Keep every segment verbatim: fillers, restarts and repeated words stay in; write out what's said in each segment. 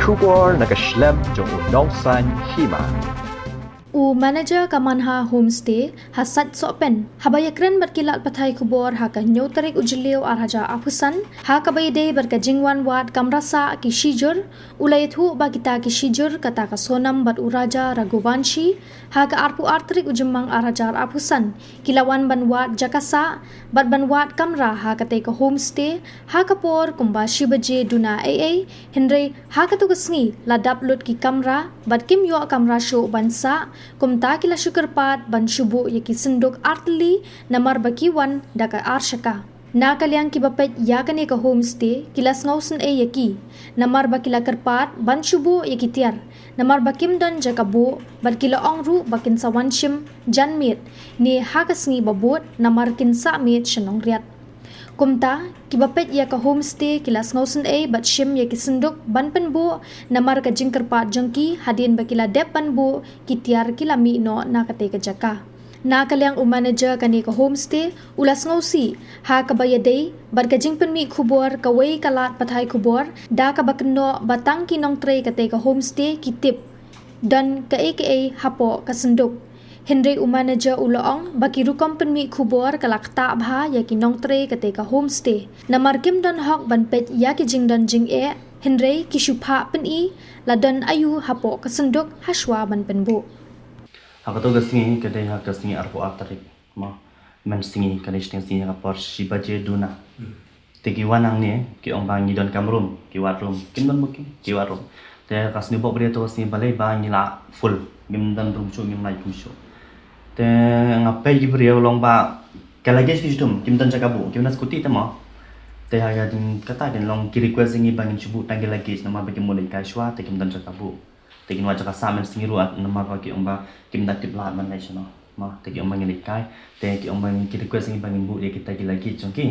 Khubor na ka shlem jong u Nongsaiñ Hima. U manager ka Manha Homestay, ha Sait Sohpen, haba ïakren bad ki lad pathai khubor ha ka hynñiew tarik u Jylliew ar hajar arphew san, ha kaba ïadei bad ka jingwan wad kamra sah ki shijur, u la ïathuh ba kita ki shijur kata ka Sonam bad u Raja Raghuvanshi, ha ka arphew ar tarik u Jymmang ar hajar arphew san, ki la wan ban wad jaka sah bad ban wad kamra ha katei ka homestay, ha ka por kumba shi baje duna ei ei, hynrei ha katu ka sngi la dap lut ki kamra bad kim ïoh kamra shuh ban sah, kumta ki la shu kyrpad ban shu buh ïa ki synduk ar tylli namar ba ki wan da ka ar shaka. Na ka liang kiba peit ïa kane ka homestay, ki la sngewsynei ïa ki namar ba ki la kyrpad ban shu buh ïa ki tiar namar ba kim don jaka buh, bad ki la ong ruh ba kin sa wan shim jan miet ne ha ka sngi ba bud namar kin sah miet sha Nongriat. Kumta, kiba peit ïa ka homestay ki la sngewsynei bad shim ïa ki synduk ban pynbuh namar ka jingkyrpad jong ki, hadien ba ki la dep ban buh ki tiar ki la mih noh na katei ka jaka. Na ka liang u manager kane ka homestay, u la sngewsih ha kaba ïadei bad ka jingpynmih khubor kawei ka lad pathai khubor, da kaba kynnoh ba tang ki nongtrei katei ka homestay ki tip don kaei kaei hapoh ka synduk. Hynrei u manager u la ong ba ki rukom pynmih khubor ka la ktah bha ïa ki nongtrei katei ka homestay namar kim don hok ban peit ïa ki jingdon jingeh, hynrei ki shu phah pyni la don aïu hapoh ka synduk hashwa ban pynbuh. Ha kato ka sngi ka dei ha ka sngi arphew ar tarik, mo, mynsngi, ka dei shiteng sngi ha ka por shi baje duna. Te ki wan hangne, ki ong ba ngi don kam room, ki wad room, kim don booking, ki wad room. Te ka sngi bok ba dei to ka sngi balei ba ngi la full, ngim don room shuh, ngim lait room shuh. Te nga peit ki briew long ba ka luggage ki shu thum, kim don jaka buh, kim don scooty te mo. Te ha ka jing kata kin long ki request ïa ngi ba ngin shu buh tang ki luggage namar ba kim buh leit kai shuwa, te kim don jaka buh. Te kin wad jaka sah mynsngi ruh namar ba ki ong ba kim da tip lad ban leit shano. Mo, te ki ong ba ngin leit kai, te ki ong ba ngin, ki request ïa ngi ba ngin buh ïa kita ki luggage jong ki.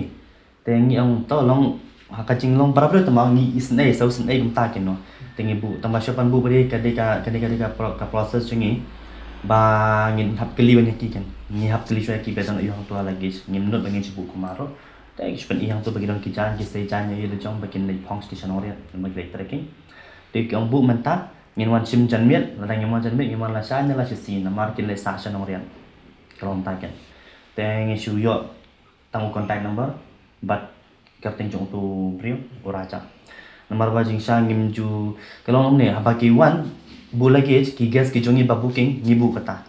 Te ngi ong to long ha ka jinglong barabor te mo, ngi isynei, sngewsynei kumta kino. Te ngi buh, tang ba shuwa ban buh ba dei ka dei ka, ka dei ka dei ka pro-, ka process jong ngi. Ba ngin hap kylli ban ïa ki kan. Ngi hap kylli shuwa ïa ki ba don aïu hangto ha luggage. Ngim nud ba ngin shu buh kumar ruh. Te ki shu pyni hangto ba ki don ki jaiñ, ki sei jaiñ ïa la jong ba kin leit phong sha Nongriat, ba kin leit trekking. Te ki ong buh mynta, ngin wan shim janmiet, lada ngim wan janmiet, ngin wan lashai ne lashisien, namar kin leit sah sha Nongriat. Ka long kumta kan. Te ngi shu ïoh tang u contact number bad kyrteng jong uto u briew, u Raja. Namar ba jingshisha ngim ju, ka long kumne, haba ki wan buh luggage, ki guest ki jong ngi ba booking, ngi buh kata.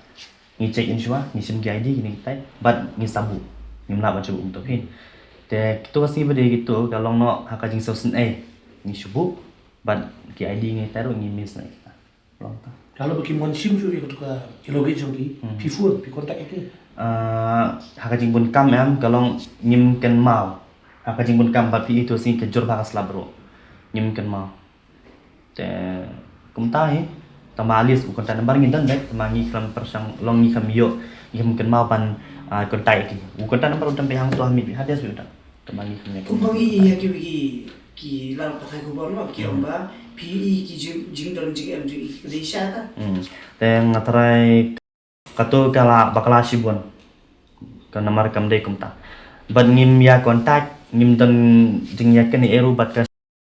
Ngi check in shuwa, ngi shim ki I D, kine kitai, bad ngi sa buh. Ngim lah ban shu buh kumto phin. Te kito ka sngi ba dei kito, ka long noh ha ka jingsngewsynei. Ngi shu buh, bad ki I D ngi tai ruh ngi miss na kita. Long ta. Lalo ba kim wan shim shuh ïa kato ka, ki luggage jong ki, Hmm. phi phone, phi contact ïa ki? Ah, ha ka jingbun kam em, ka long ngim kynmaw. Ha ka jingbun kam bad phi ïohi to sngi ka jur bha ka slap ruh. Ngim kynmaw. Te kumta hi. Tang ba at least u contact number ngi don beit, tang ba ngi khlem pyrshang, long ngi khlem ïoh, ngi khlem kynmaw ban, ah, contact ïa ki. U contact number u don beit hangto ha miet, ha desk beit u don. Tang ba ngi khlem ïoh. Kumba ngi ïa ki, ki, ki lad pathai khubor mo, ki Hmm. ong ba phi ïohi ki jing, jingdon jingem jong i, ki dei sha ta. Hmm. Te nga tharai kato ka la bakla shibun. Ka namar kam dei kumta. Bad ngim ïa contact, ngim don jingïakynduh ei ruh bad ka,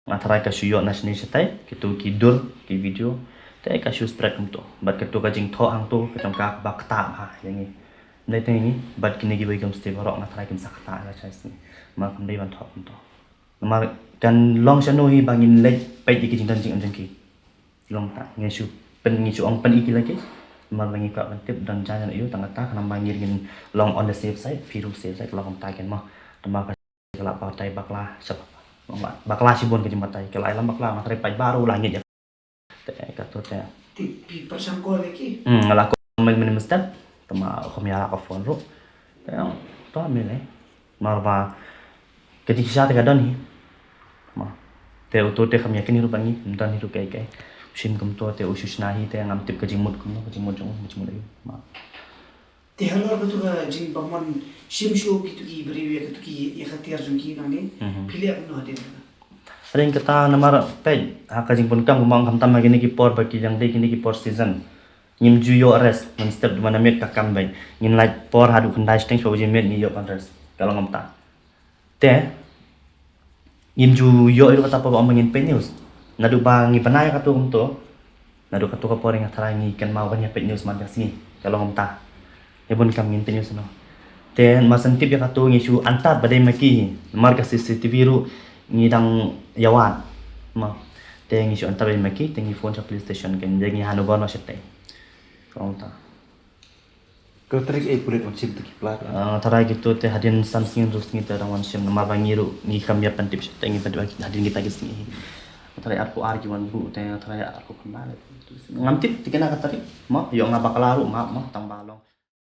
nga tharai ka shu ïoh na shane shatai, kito ki dur, ki video, te ka shu spread kumto. Bad kato ka jingthoh hangto, ka jong ka ba ktah bha ïa ngi. Ym dei tang ïa ngi, bad kine kiwei ki homestay baroh nga tharai kin sa ktah ïa ka shai sngi. Namar kam dei ban thoh kumto. Namar kan long shano hi ba ngin leit peit ïa ki jingdon jingem jong ki. Long ta, ngi shu pyn, ngi shu ong pyn ïa ki lagi. Namar ba ngi kwah ban tip don jaiñ ïa u, tang kata, namar ba ngin long on the safe side, phi ruh safe side, long kumta kan mo. Namar ka, ka la batai bakla, sha bakla. Bakla shibun ka jingbatai, ka la ïalam bakla, nga tharai paidbah ruh la ngeit ïa. Te, kato te. Te, phi pyrshang call ïa ki? Hmm, nga la call mynne mynne mynstep. Te ma kham ïa la ka phone ruh. Te, to mynne. Namar ba ka jingshisha te ka don hi. Ma. Te uto te kham ïakynduh hi ruh bad ngi, ym don hi ruh kaei kaei. U shim kumto te u shu shna hi te ngam tip ka jingmut kumno, ka jingmut jong u, ka jingmut aïu. Ma. Te halor kato ka jingbym wan shim shuh kito ki briew ïa kato ki, ïa ka tiar jong ki nangne, Mhm. phi leh kumno hadien kata? Hadien kata namar peit, ha ka jingbun kam kumba ong khamtam ha kine ki por ba ki dang dei kine ki por season. Ngim ju ïoh rest, mynstep da mynmiet ka kam beit. Ngin lait por haduh khyndai shiteng shiphew baje miet ngi ïoh ban rest. Ka long kumta. Te, ngim ju ïoh ei ruh kata por ba ong ba ngin peit news. Naduh ba ngi bna ïa katu kumtu, naduh katu ka por nga tharai ngi kynmaw ban ïa peit news man ka sngi. Ka long kumta. Ïa bun kam ngin peit news no. Te mar shen tip ïa katu ngi shu antad ba dei ma ki. Mar ka C C T V ruh ngi dang ïawad. Ma. Te ngi shu antad ba dei ma ki, te ngi phone sha police station, kan ïa ngi hand over noh shatei. Ka long kumta. Ka tarik eh pulit wan shim tu ki plat. Ah, tharai kitu te hadien san sngi hynriew sngi te dang wan shim, namar ba ngi ruh ngi kam ïa pyntip shatei, ngi pyntip hadien kita ki sngi. Tharai arphew ar ki wan buh, te tharai arphew khyndai. Ngam tip te kane ka tarik. Ma, ïoh nga bakla ruh ma, ma tang ba long.